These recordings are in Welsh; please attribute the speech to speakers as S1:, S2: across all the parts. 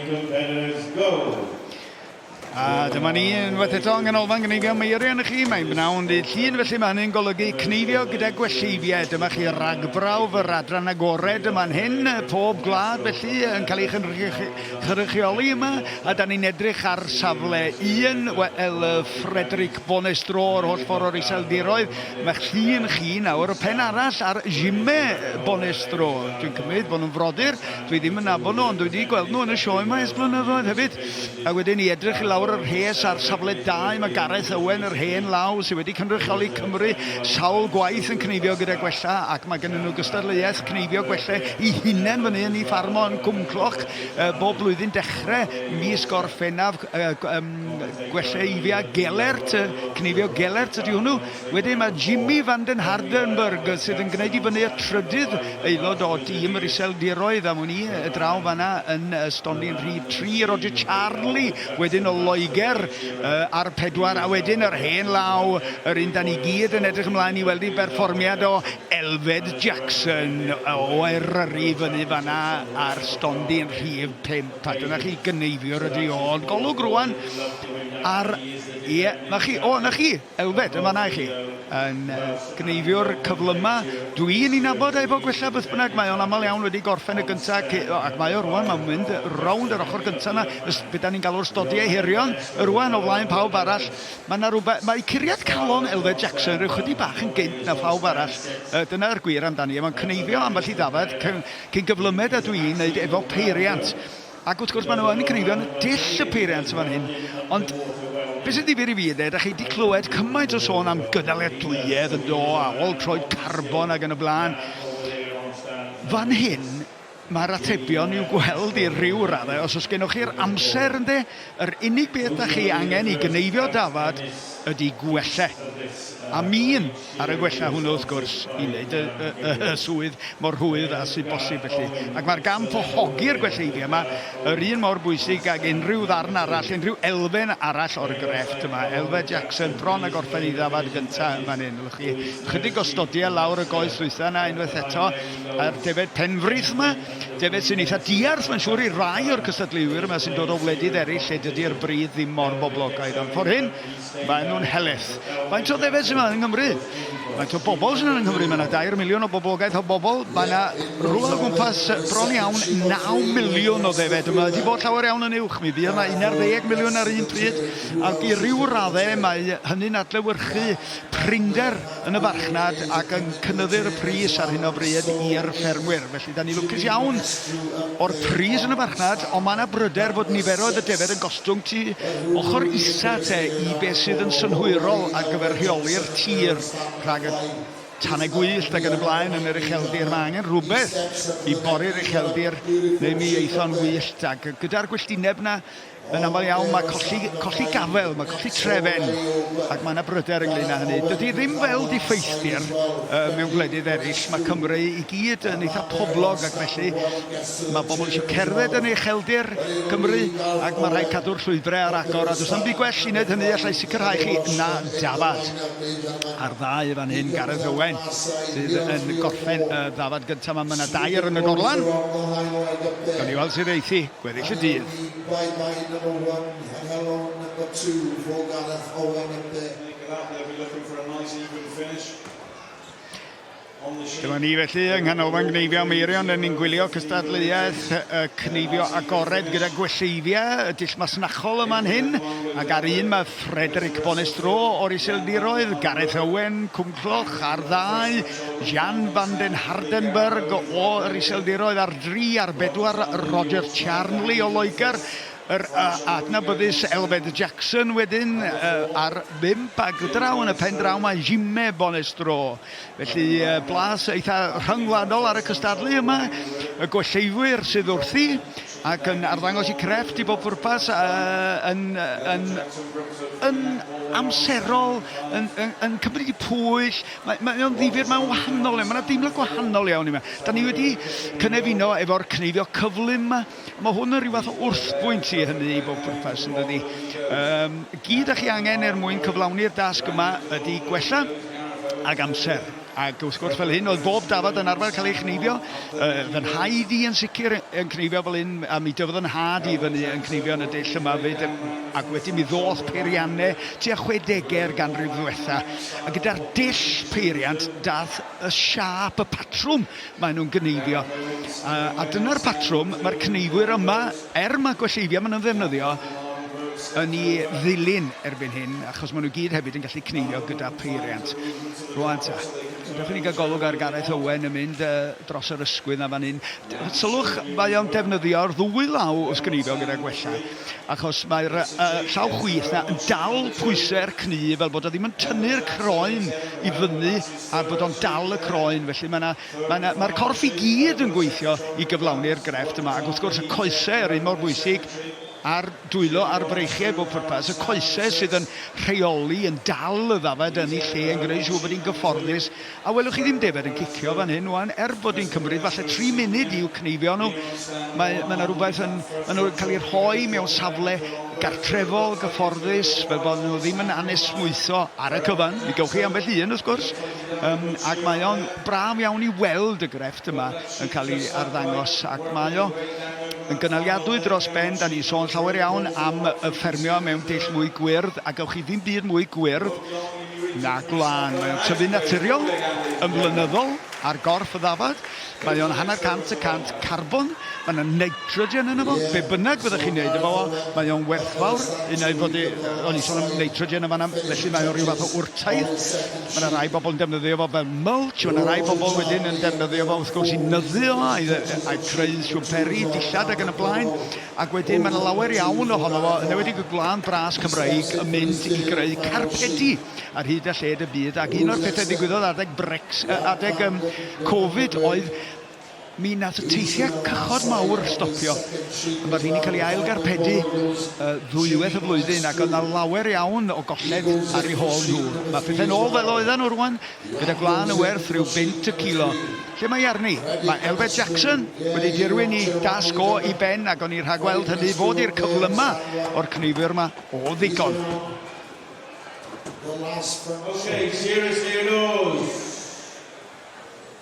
S1: Competitors, go!
S2: A dyma ni unwaith eto yng Nghanolfan Gneifio Meirion i chi. Mae'n bnawn dydd Llun, felly mae hynny'n golygu cneifio gyda gwelleifiau. Dyma chi ragbrawf yr adran agored yma'n hyn, pob gwlad felly yn cael ei chynrychioli yma, a da ni'n edrych ar safle un, wel, Frederick Bonestro o'r holl ffordd o'r Iseldiroedd. Mae'ch llun chi nawr y pen arall ar Jime Bonestro. Dwi'n cymryd bod nhw'n frodyr, dwi ddim yn nabod nhw, ond dwi wedi gweld nhw yn y sioe yma ers blynyddoedd hefyd. A wedyn i edrych i lawr y rhes ar safle 2, mae Gareth Owen, yr hen law, sydd wedi cynrychioli Cymru sawl gwaith yn cneifio gyda gwella, ac mae gennyn nhw gystadleuaeth cneifio gwella i hunain fyny yn ei ffarmo yn Cwmcloch bob blwyddyn dechrau mis Gorffennaf, gwella Ifia Gelert, cneifio Gelert ydy hwnnw. Wedyn mae Jimmy van den Hardenberg sydd yn gwneud i fyny y trydydd aelod o dîm yr Iseldiroedd am wn i, draw fanna yn stondin rhif 3, Roger Charlie wedyn o Loegr ar 4, a wedyn yr hen law, yr un da ni gyd yn edrych ymlaen i weld ei berfformiad o Elfed Jackson o Eryri fyny fanna ar stondin rhif 5, a dyna chi gyneifiwr ydi o, ond golwg rwan ar, ie, 'na chi, o, 'na chi! Elfed, yn fan'na i chi. Yn gneifiwr cyflyma. Dwi'n ei nabod efo gwella beth bynnag. Mae o'n aml iawn wedi gorffen y gynta, ac mae o rwan, mae'n mynd rownd yr ochr gynta yna, be da ni'n galw'r stodiau hirion, rwan o flaen pawb arall. Mae yna rhywbeth, mae curiad calon Elfed Jackson rhyw chydig bach yn gynt na phawb arall. Dyna'r gwir amdani. Mae'n cneifio ambell i ddafad cyn gyflymed â dwi'n wneud efo peiriant. Ac wrth gwrs maen nhw yn cneifio yn dull y peiriant yn fan hyn, ond beth sy'n ddifyr i fi ynde, da chi wedi clywed cymaint o sôn am gynaliadwyedd yn do, a ôl troed carbon ac yn y blaen. Fan hyn, mae'r atebion i'w gweld i ryw raddau, os oes gennych chi'r amser ynde, yr unig beth da chi angen i gneifio dafad ydy gwelle. A min ar y gwella hwnnw wrth gwrs i wneud y, y, y, y swydd mor rhwydd â sydd bosib felly. Ac mae'r gamp o hogi'r gwelleiddiau yma yr un mor bwysig ag unrhyw ddarn arall, unrhyw elfen arall o'r grefft yma. Elfed Jackson bron a gorffen ei ddafad gyntaf yn fan hyn. Welwch chi chydig o stodiau lawr y goes ddwytha yna unwaith eto a'r defed penfrith yma. Defed sy'n eitha diarth mae'n siŵr i rai o'r cystadleuwyr yma sy'n dod o wledydd eraill lle dydy'r bryd ddim mor boblogaidd. Ond ffordd hyn, Maen nhw'n helaeth. Faint o ddefaid sydd yma yng Nghymru? Faint o bobl sydd yma yng Nghymru? Mae yna 2 miliwn o boblogaeth o bobl. Mae yna rhywle o gwmpas bron iawn 9 miliwn o ddefaid. Mae wedi bod llawer iawn yn uwch. Mi fuodd yna 11 miliwn ar un pryd. Ac i ryw raddau mae hynny'n adlewyrchu prinder yn y farchnad ac yn cynyddu'r pris ar hyn o bryd i'r ffermwyr. Felly, da ni lwcus iawn o'r pris yn y farchnad, ond mae yna bryder fod niferoedd y defaid yn gostwng tu ochr isa te i beth sydd yn synhwyrol ar gyfer rheoli'r tir rhag y tanau gwyllt ac yn y blaen yn yr ucheldir. Mae angen rhywbeth i bori'r ucheldir neu mi eithon wyllt, ac gyda'r gwylltineb 'na Yn aml iawn mae colli, colli gafael, mae colli trefen, ac mae yna bryder ynglyn â hynny. Dydy ddim fel diffeithdir uh, mewn gwledydd eraill, mae Cymru i gyd yn eitha poblog ac felly mae bobl eisiau cerdded yn ucheldir Cymru ac mae rhaid cadw'r llwybrau ar agor a does na'm byd gwell i wneud hynny allai sicrhau chi na dafad. A'r ddau fan hyn, Gareth Owen sydd yn gorffen y ddafad gyntaf yma, mae yna dair yn y gorlan. Gawn ni weld sydd eithi gweddill y dydd. Dyma ni felly yng Nghanolfan Gneifio Meirion, yn ni'n gwylio cystadleuaeth y cneifio agored gyda gwelleiddiau, y dull masnachol yma'n hyn, ac ar un mae Frederick Bonestro o'r Iseldiroedd, Gareth Owen, Cwmcloch ar ddau, Jan van den Hardenberg o'r Iseldiroedd ar dri, ar bedwar Roger Charnley o Loegr, yr adnabyddus Elfed Jackson wedyn ar bump, ac draw yn y pen draw mae Jime Bonestro. Felly blas eitha rhyngwladol ar y cystadlu yma, y gwelleifwyr sydd wrthi ac yn arddangos i crefft i bob pwrpas yn, yn, yn amserol, yn, yn, yn cymryd i pwyll, Mae, mae o'n ddifyr, mae'n wahanol iawn, mae yna deimlad gwahanol iawn i mi. Da ni wedi cynefino efo'r cneifio cyflym yma. Mae hwn yn rhyw fath o wrthbwynt i hynny i bob pwrpas, yn dydi. Um, gyd â chi angen er mwyn cyflawni'r dasg yma ydy gwella ag amser. Ac wrth gwrs fel hyn oedd bob dafad yn arfer cael ei chneifio. Fy nhaid i yn sicr yn cneifio fel hyn, a mi dyfodd yn nhad i fyny yn cneifio yn y dull yma 'fyd, ac wedyn mi ddoth peiriannau tua chwedegau'r ganrif ddiwetha. A gyda'r dull peiriant dath y siâp, y patrwm maen nhw'n gneifio. A dyna'r patrwm mae'r cneifwyr yma, er mae gwelleiddiau maen nhw'n ddefnyddio, yn ei ddilyn erbyn hyn, achos maen nhw gyd hefyd yn gallu cneifio gyda peiriant. Rwan ta, dewch i ni gael golwg ar Gareth Owen yn mynd dros yr ysgwydd na fan hyn. Sylwch, mae o'n defnyddio'r ddwy law wrth gneifio gyda gwella, achos mae'r llaw chwith na yn dal pwysau'r cnu fel bod o ddim yn tynnu'r croen i fyny a bod o'n dal y croen. Felly mae 'na, mae 'na, mae'r corff i gyd yn gweithio i gyflawni'r grefft yma, ac wrth gwrs y coesau yr un mor bwysig a'r dwylo a'r breichiau i bob pwrpas, y coesau sydd yn rheoli, yn dal y ddafad yn ei lle, yn gwneud siŵr bod hi'n gyfforddus. A welwch chi ddim defaid yn cicio fan hyn wan, er bod hi'n cymryd falle 3 munud i'w cneifio nhw, mae, mae 'na rhywbeth yn, maen nhw'n cael eu rhoi mewn safle gartrefol, gyfforddus, fel bod nhw ddim yn anesmwytho ar y cyfan. Mi gewch chi ambell un wrth gwrs, um, ac mae o'n braf iawn i weld y grefft yma yn cael ei arddangos, ac mae o yn gynaliadwy dros ben. Da ni'n sôn llawer iawn am y ffermio mewn dull mwy gwyrdd, a gewch chi ddim byd mwy gwyrdd na gwlân. Mae o'n tyfu'n naturiol, yn flynyddol, ar gorff y ddafad. Mae o'n hanner cant y cant carbon, mae yna nitrogen yno fo, be bynnag fyddech chi'n neud efo fo, mae o'n werthfawr, unai fod i, o'n i'n sôn am nitrogen yn fan'na, felly mae o'n rhyw fath o wrtaith. Mae yna rai bobl yn defnyddio fo fel mulch, mae yna rai bobl wedyn yn defnyddio fo wrth gwrs i nyddu o, i, i creu siwmperi, dillad ac yn y blaen. Ac wedyn mae yna lawer iawn ohono fo, yn enwedig y gwlân bras Cymreig, yn mynd i greu carpedi ar hyd a lled y byd, ac un o'r pethau ddigwyddodd adeg Brex-, adeg um, Covid oedd mi nath y teithiau cychod mawr stopio. Mae rheini'n cael ei ailgarpedu ddwywaith y flwyddyn ac oedd 'na lawer iawn o golled ar eu hôl nhw. Mae pethau'n ôl fel oedden nhw rwan, gyda gwlân yn werth rhyw bunt y kilo. Lle mae arni? Mae Elfed Jackson wedi dirwyn i dasg o i ben ac o'n i'n rhagweld hynny fod i'r cyflyma o'r cneifwyr yma o ddigon.
S1: Okay, seriously nose.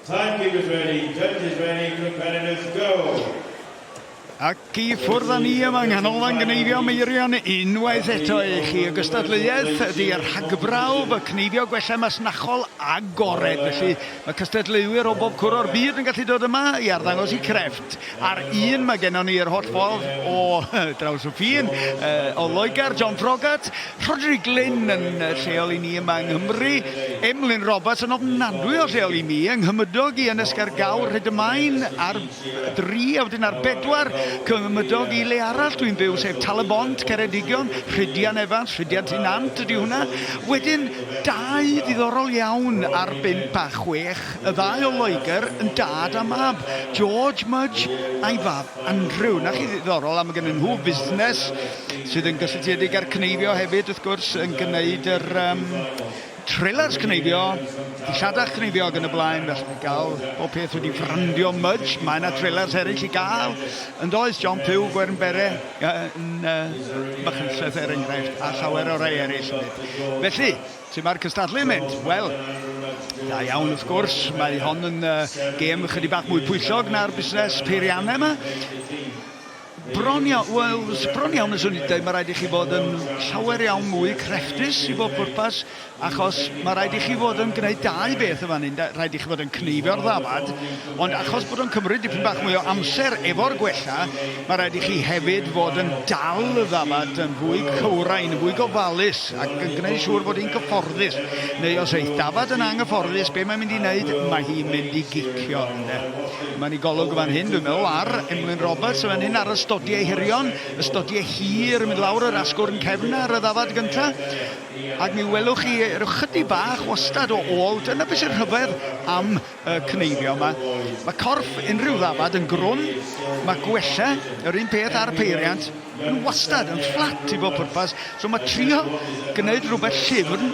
S1: Timekeepers ready, judges ready, competitors go.
S2: Ac i ffwrdd â ni yma yng Nghanolfan Gneifio Meirion unwaith eto i chi. Y gystadleuaeth ydy rhagbrawf y cneifio gwella masnachol agored. Felly mae cystadleuwyr o bob cwr o'r byd yn gallu dod yma i arddangos eu crefft. Ar un mae gennon ni yr holl ffordd o draws y ffin, o Loegr, John Froggatt, Rhodri Glyn yn lleol i ni yma yng Nghymru, Emlyn Roberts yn ofnadwy o lleol i mi, yng Nghymydog i Ynysgaergawr, Rhyd-y-main ar dri a wedyn ar bedwar, cymydog i le arall dwi'n byw, sef Tal-y-bont, Ceredigion, Rhydian Evans, Rhydian Tŷ Nant ydy hwnna. Wedyn dau ddiddorol iawn ar bump a chwech, y ddau o Loegr yn dad a mab, George Mudge a'i fab Andrew. 'Na chi ddiddorol, a mae gennyn nhw fusnes sydd yn gysylltiedig â'r cneifio hefyd, wrth gwrs, yn gwneud yr um, trailers cneifio, dilladach cneifio ac yn y blaen, felly gael bob peth wedi frandio Mudge, mae yna trailers eraill i gael, yn does, John Pugh, Gwern Bere, yn Machynlleth er enghraifft, a llawer o rai eraill hefyd. Felly, sut mae'r cystadlu yn mynd? Wel, da iawn wrth gwrs, mae hon yn gêm ychydig bach mwy pwyllog na'r busnes peiriannau yma. Bron iawn, wel, bron iawn fyswn i'n dweud, mae rhaid i chi fod yn llawer iawn mwy crefftus i bob pwrpas, achos mae rhaid i chi fod yn gwneud dau beth yn fan hyn. Rhaid i chi fod yn cneifio'r ddafad, ond achos bod o'n cymryd dipyn bach mwy o amser efo'r gwella, mae rhaid i chi hefyd fod yn dal y ddafad yn fwy cywrain, yn fwy gofalus, ac yn gwneud siŵr bod hi'n gyfforddus. Neu os eith dafad yn anghyfforddus, be mae'n mynd i wneud? Mae hi'n mynd i gicio, ynde. Mae'n ei golwg fan hyn, dwi'n meddwl, ar Emlyn Roberts, yn fan hyn ar y stodiau hirion, y stodiau hir yn mynd lawr yr asgwrn cefn ar y ddafad gynta. Ac mi welwch chi rhyw chydig bach wastad o ôl. Dyna beth sy'n rhyfedd am y cneifio yma. Mae corff unrhyw ddafad yn grwn, mae gwella yr un peth ar y peiriant, yn wastad, yn fflat i bob pwrpas. So mae trio gwneud rhywbeth llyfn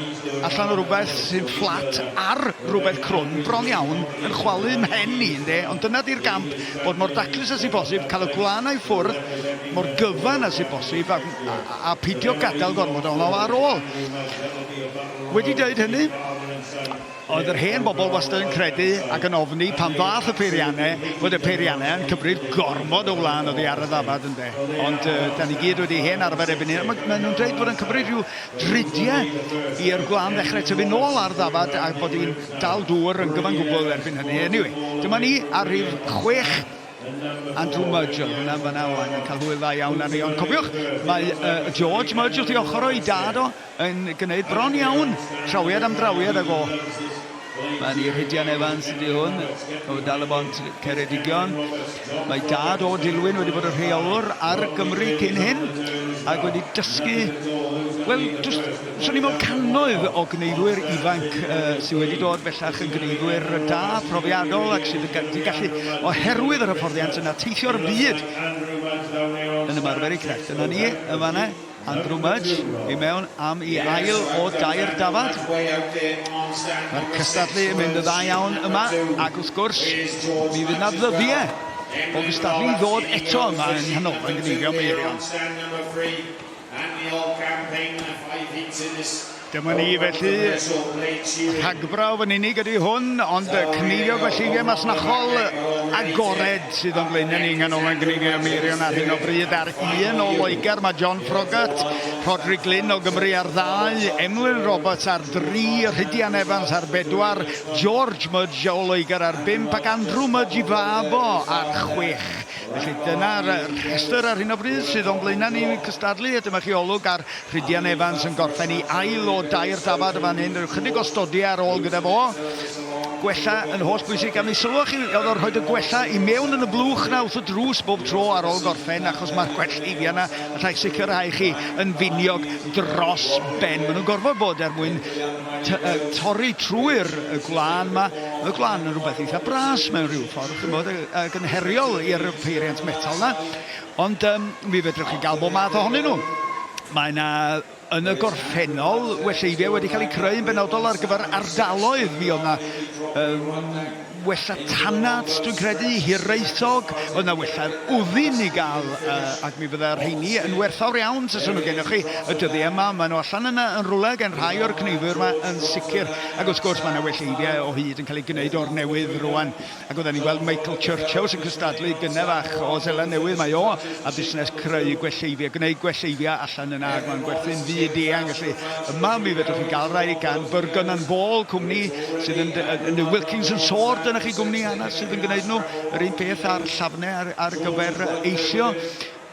S2: allan o rhywbeth sy'n fflat ar rhywbeth crwn bron iawn yn chwalu mhen i, ynde? Ond dyna di'r gamp, bod mor daclus â sy'n bosib, cael y gwlân a'i ffwrdd mor gyfan â sy'n bosib a, a, a peidio gadael gormod ohono ar ôl. Wedi dweud hynny, Oedd yr hen bobl wastad yn credu ac yn ofni pan ddaeth y peiriannau fod y peiriannau yn cymryd gormod o wlân oddi ar y ddafad ynde. Ond uh, da ni gyd wedi hen arfer erbyn hyn. Maen ma nhw'n dweud bod yn cymryd rhyw dridiau i'r gwlân ddechrau tyfu nôl ar ddafad a bod hi'n dal dŵr yn gyfan gwbl erbyn hynny. Anyway, dyma ni ar rhif chwech Andrew Mudge oedd hwnna fanna o angen cael hwyl dda iawn arni. Ond cofiwch, mae uh, George Mudge wrth ei ochr o'i dad o yn gwneud bron iawn trawiad am drawiad ag o. Mae'n i Rhydian Evans ydy hwn, o Dal y Bont Ceredigion. Mae dad o Dilwyn wedi bod yn rheolwr ar Gymru cyn hyn ac wedi dysgu, wel, just Swn i'n meddwl cannoedd o gneifwyr ifanc uh, sydd wedi dod bellach yn gneifwyr da, profiadol ac sydd wedi gallu, oherwydd yr hyfforddiant yna, teithio'r byd yn ymarfer eu crefft. Dyna ni, yn fanna, Andrew Mudge i mewn am i ail o dair dafad. Mae'r cystadlu yn mynd yn dda iawn yma, ac wrth gwrs, mi fydd yna ddyddiau o gystadlu i ddod eto yma yng Nghanolfan Gneifio Meirion. Dyma ni felly, rhagbrawf yn unig ydy hwn, ond cneifio gwellheifiau masnachol agored sydd o'n blaenau ni yng Nghanolfan Gneifio Meirion ar hyn o bryd. Ar un o Loegr mae John Froggatt, Rhodri Glyn o Gymru ar ddau, Emlyn Roberts ar dri, Rhydian Evans ar bedwar, George Mudge o Loegr ar bump ac Andrew Mudge i fab o ar chwech. Felly dyna'r rhestr ar hyn o bryd sydd o'n blaenau ni'n cystadlu, a dyma chi olwg ar Rhydian Evans yn gorffen i ail o dair dafad yn fan hyn, rhyw chydig o stodiau ar ôl gyda fo. Gwella yn holl bwysig, a mi sylwch chi, oedd o'n rhoi y gwella i mewn yn y blwch na wrth y drws bob tro ar ôl gorffen, achos mae'r gwelleiddiau yna, allai sicrhau chi, yn finiog dros ben. Maen nhw'n gorfod bod er mwyn torri trwy'r gwlân 'ma. Mae gwlân yn rhywbeth eitha bras mewn rhyw ffordd, ch'mod, ac yn heriol i'r peiriant metal 'na. Ond um, mi fedrwch chi gael bob math ohonyn nhw. Mae yna yn y gorffennol welleifiau wedi cael eu creu yn benodol ar gyfer ardaloedd. Mi oedd yna um, wella tanat, dwi'n credu, hiraethog, oedd 'na wella wddyn i gael, uh, ac mi fydda'r rheini yn werthfawr iawn taswn nhw gennych chi y dyddiau yma. Maen nhw allan yna yn rhywle gen rhai o'r cneifwyr yma yn sicr. Ac wrth gwrs mae yna welleifiau o hyd yn cael eu gwneud o'r newydd rwan. Ac oedden ni'n gweld Michael Churchouse yn cystadlu gynne fach o Seland Newydd. Mae o a busnes creu gwelleifiau, gwneud gwelleifiau allan yna, ac mae'n gwerthu'n fyd eang. Felly yma mi fedrwch chi gael rhai gan Burgon and Ball, cwmni sydd yn, yn, yn Wilkins and Sword, dyna chi gwmni arall sydd yn gwneud nhw. Yr un peth ar llafnau ar, ar gyfer eillio.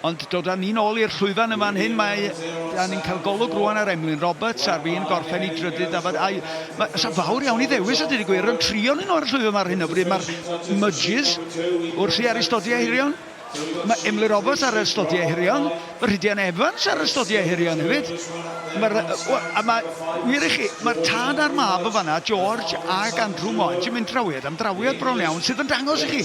S2: Ond dod â ni'n ôl i'r llwyfan yn fan hyn, mae, da ni'n cael golwg rwan ar Emlyn Roberts ar fin gorffen i drydydd dafad. Ai, mae, sa fawr iawn i ddewis a dweud y gwir, yn trio nhw ar y llwyfan yma ar hyn o bryd. Mae'r Mudges wrthi ar ystodiau hirion. Mae Emlyn Roberts ar y stodiau hirion, mae Rhydian Evans ar y stodiau hirion hefyd. Mae'r, a mae, wir i chi, mae'r tad a'r mab yn fanna, George ac Andrew Mudge, yn mynd drawiad am drawiad bron iawn, sydd yn dangos i chi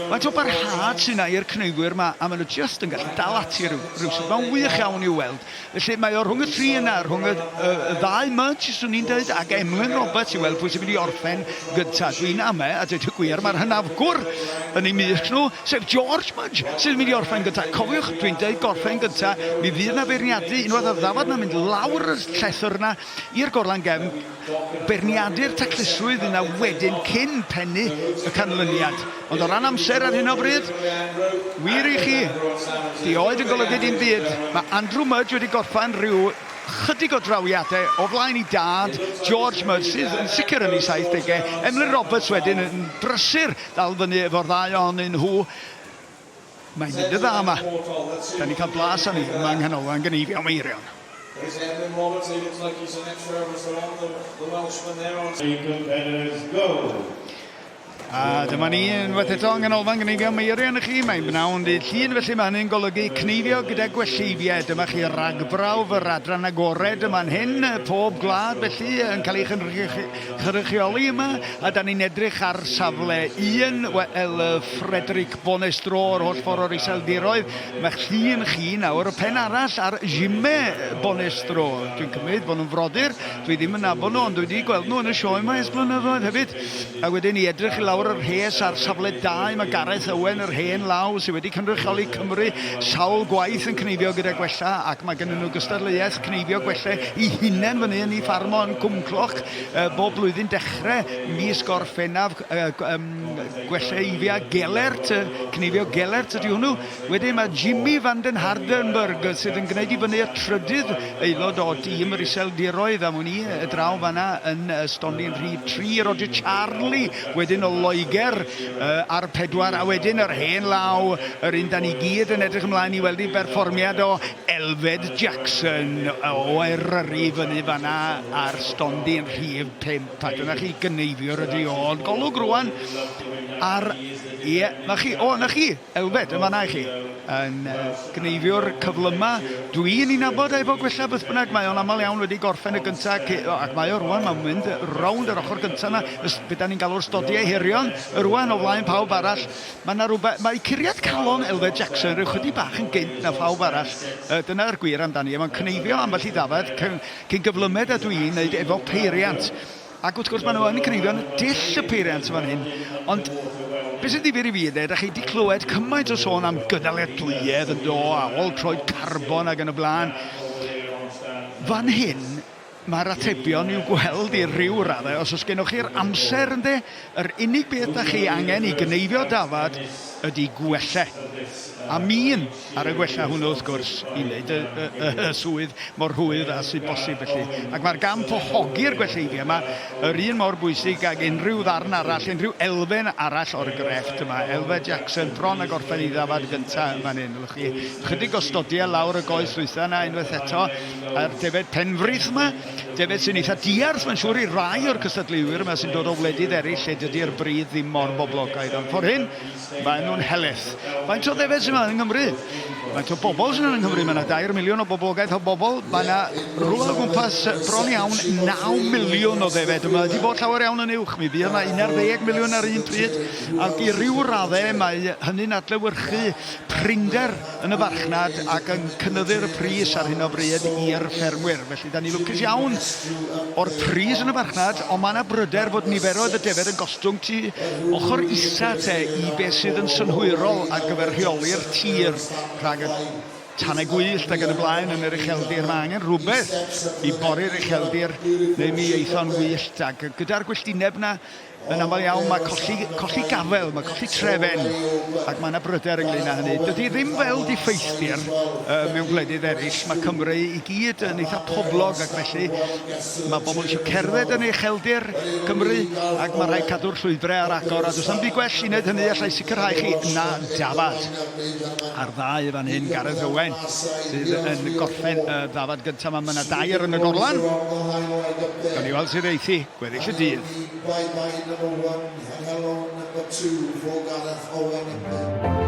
S2: faint o barhad sydd yna i'r cneifwyr yma, a maen nhw jyst yn gallu dal ati rhyw, rhywsut. Mae'n wych iawn i'w weld. Felly mae o rhwng y tri yna, rhwng y, y, y ddau Mudge, swn i'n dweud, ac Emlyn Roberts i weld pwy sy'n mynd i orffen gyntaf. Dwi'n ame, a dweud y gwir, mae'r hynafgwr yn eu mysg nhw, sef George Mudge, sydd yn mynd i orffen gyntaf. Cofiwch, dwi'n dweud gorffen gyntaf, mi fydd na feirniadu unwaith y ddafad na'n mynd lawr y llethr yna i'r gorlan gefn, beirniadu'r taclusrwydd yna wedyn cyn pennu y canlyniad. Ond o ran amser ar hyn o bryd, wir i chi, di oed yn golygu dim byd. Mae Andrew Mudge wedi gorffen rhyw chydig o drawiadau o flaen i dad, George Mudge, sydd yn sicr yn ei 70au. Emlyn Roberts wedyn yn brysur ddal fyny efo'r ddau ohonyn nhw. Mae'n mynd yn dda yma. Da ni'n cael blas arni yma yng Nghanolfan Gneifio Meirion. A dyma ni unwaith eto yng Nghanolfan Gneifio Meirion i chi. Mae'n bnawn dydd Llun, felly mae hynny'n golygu cneifio gyda gwelleifiau. Dyma chi ragbrawf yr adran agored yma'n hyn, pob gwlad felly yn cael ei chynrychioli yma, a da ni'n edrych ar safle un, wel, Frederick Bonestro o'r holl ffordd o'r Iseldiroedd. Mae'ch llun chi nawr y pen arall ar Jime Bonestro. Dwi'n cymryd bod nhw'n frodyr. Dwi ddim yn nabod nhw, ond dwi wedi gweld nhw yn y sioe yma ers blynyddoedd hefyd. A wedyn i edrych i lawr lawr y rhes ar safle 2 mae Gareth Owen, yr hen law sydd wedi cynrychioli Cymru sawl gwaith yn cneifio gyda gwella, ac mae gennyn nhw gystadleuaeth cneifio gwella i hunain fyny yn ei ffarmo yn Cwmcloch bob blwyddyn dechrau mis Gorffennaf. Gwelleifia Gelert, cneifio Gelert ydy hwnnw. Wedyn mae Jimmy van den Hardenberg sydd yn gwneud i fyny y trydydd aelod o dîm yr Iseldiroedd am wn i, draw fanna yn stondin rhif 3, Roger Charlie wedyn o Loegr ar 4, a wedyn yr hen law, yr un da ni gyd yn edrych ymlaen i weld ei berfformiad o Elfed Jackson o Eryri fyny fanna ar stondin rhif 5. A dyna chi gyneifiwr ydy o, ond golwg rwan ar... Ie, na chi, o, na chi! Elfed, yn fan'na i chi, yn gneifiwr cyflyma. Dwi'n ei nabod efo gwella beth bynnag, mae o'n aml iawn wedi gorffen y gynta, ac mae o rwan, mae'n mynd rownd yr ochr gynta yna, be da ni'n galw'r stodiau hirion, rwan o flaen pawb arall. Mae yna rhywbeth, mae curiad calon Elfed Jackson rhyw chydig bach yn gynt na phawb arall, dyna'r gwir amdani, a mae'n cneifio ambell i ddafad cyn gyflymed a dwi'n wneud efo peiriant. Ac wrth gwrs maen nhw yn cneifio yn dull y peiriant yn fan hyn, ond beth sy'n ddifyr i fi ynde, da chi wedi clywed cymaint o sôn am gynaliadwyedd yn do, a ôl troed carbon ac yn y blaen. Fan hyn, mae'r atebion i'w gweld i ryw raddau, os oes gennych chi'r amser ynde, yr unig beth da chi angen i gneifio dafad ydy gwelle. A min ar y gwella hwnnw wrth gwrs i wneud y, y, y, y swydd mor rhwydd â sydd bosib felly. Ac mae'r gamp o hogi'r gwelleiddiau yma yr un mor bwysig ag unrhyw ddarn arall, unrhyw elfen arall o'r grefft yma. Elfed Jackson bron a gorffen ei ddafad gyntaf yn fan hyn. Welwch chi chydig o stodiau lawr y goes ddwytha yna unwaith eto a'r defed penfrith yma. Defed sy'n eitha diarth mae'n siŵr i rai o'r cystadleuwyr yma sy'n dod o wledydd eraill lle dydy'r bryd ddim mor boblogaidd. Ond ffordd hyn, Maen nhw'n helaeth. Faint o ddefed sydd yma yng Nghymru? Faint o bobl sydd yma yng Nghymru? Mae yna 2 miliwn o boblogaeth o bobl. Mae yna rhywle o gwmpas bron iawn 9 miliwn o ddefed. Mae wedi bod llawer iawn yn uwch. Mi fuodd yna 11 miliwn ar un pryd. Ac i ryw raddau mae hynny'n adlewyrchu prinder yn y farchnad ac yn cynyddu'r pris ar hyn o bryd i'r ffermwyr. Felly, da ni lwcus iawn o'r pris yn y farchnad, ond mae yna bryder fod niferoedd y defaid yn gostwng tu ochr isa te i beth sydd yn synhwyrol ar gyfer rheoli'r tir rhag y tanau gwyllt ac yn y blaen yn yr ucheldir. Mae angen rhywbeth i bori'r ucheldir neu mi aetho'n wyllt, ac gyda'r gwylltineb 'na Yn aml iawn mae colli, colli gafael, mae colli trefen, ac mae yna bryder ynglyn â hynny. Dydy ddim fel diffeithdir uh, mewn gwledydd eraill, mae Cymru i gyd yn eitha poblog ac felly mae bobl eisiau cerdded yn ucheldir Cymru ac mae rhaid cadw'r llwybrau ar agor a does na'm byd gwell i wneud hynny allai sicrhau chi na dafad. A'r ddau fan hyn, Gareth Owen sydd yn gorffen y ddafad gyntaf yma, mae yna dair yn y gorlan. Gawn ni weld sydd eithi gweddill y dydd.
S3: Bye bye number one and hello number two for Gareth Owen.